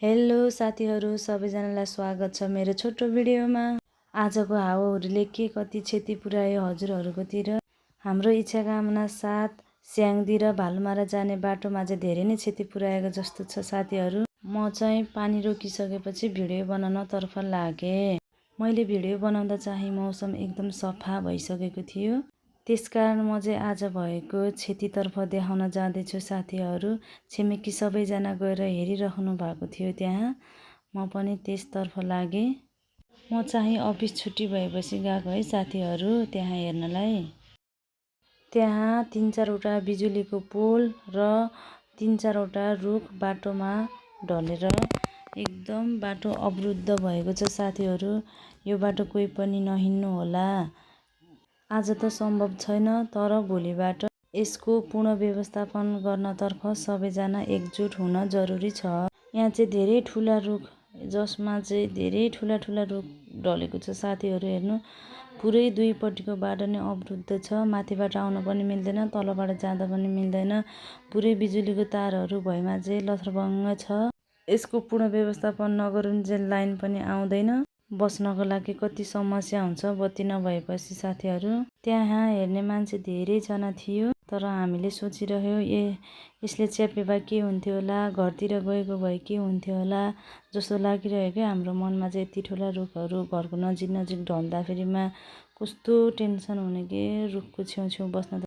Hello साथीहरू, सबैजनालाई स्वागत छ मेरो छोटो भिडियोमा। आजको हावाहुरीले के कति क्षति पुर्यायो हजुरहरूकोतिर। हाम्रो इच्छा कामना साथ स्याङ्दी र भालुमारा जाने बाटोमा चाहिँ धेरै नै क्षति पुर्याएको जस्तो छ साथीहरू। म चाहिँ पानी रोकिसकेपछि भिडियो बनाउनतर्फ लागेँ। मैले भिडियो बनाउँदा चाहिँ मौसम एकदम सफा भइसकेको थियो। त्यसकारण म चाहिँ आज भएको क्षतितर्फ देखाउन जाँदैछु साथीहरू। छिमेकी सबैजना गएर हेरिराख्नु भएको थियो त्यहाँ। म पनि त्यसतर्फ लागेँ। म चाहिँ अफिस छुट्टी भएपछि गएको है साथीहरू त्यहाँ हेर्नलाई। त्यहाँ 3-4वटा बिजुलीको पोल र 3-4वटा रुख बाटोमा ढलेर एकदम बाटो अवरुद्ध भएको छ साथीहरू। यो बाटो कोही पनि नहिँड्नु होला। आज त सम्भव छैन, तर भोलिबाट यसको पूर्ण व्यवस्थापन गर्नतर्फ सबैजना एकजुट हुन जरुरी छ। यहाँ चाहिँ धेरै ठुला रुख, जसमा चाहिँ धेरै ठुला रुख ढलेको छ साथीहरू। हेर्नु, पुरै दुईपट्टिको बाटो नै अवरुद्ध छ। माथिबाट आउन पनि मिल्दैन, तलबाट जाँदा पनि मिल्दैन। पुरै बिजुलीको तारहरू भएमा चाहिँ लथरबङ्ग छ। यसको पूर्ण व्यवस्थापन नगरुन्जेल लाइन पनि आउँदैन। बस्नको लागि कति समस्या हुन्छ बत्ती नभएपछि साथीहरू। त्यहाँ हेर्ने मान्छे धेरैजना थियो, तर हामीले सोचिरह्यौँ यसले च्यापे भए के हुन्थ्यो होला, घरतिर गएको भए के हुन्थ्यो होला जस्तो लागिरह्यो क्या हाम्रो मनमा चाहिँ। यति ठुला रुखहरू घरको नजिक ढल्दाखेरिमा कस्तो टेन्सन हुने के रुखको छेउछेउ बस्न त।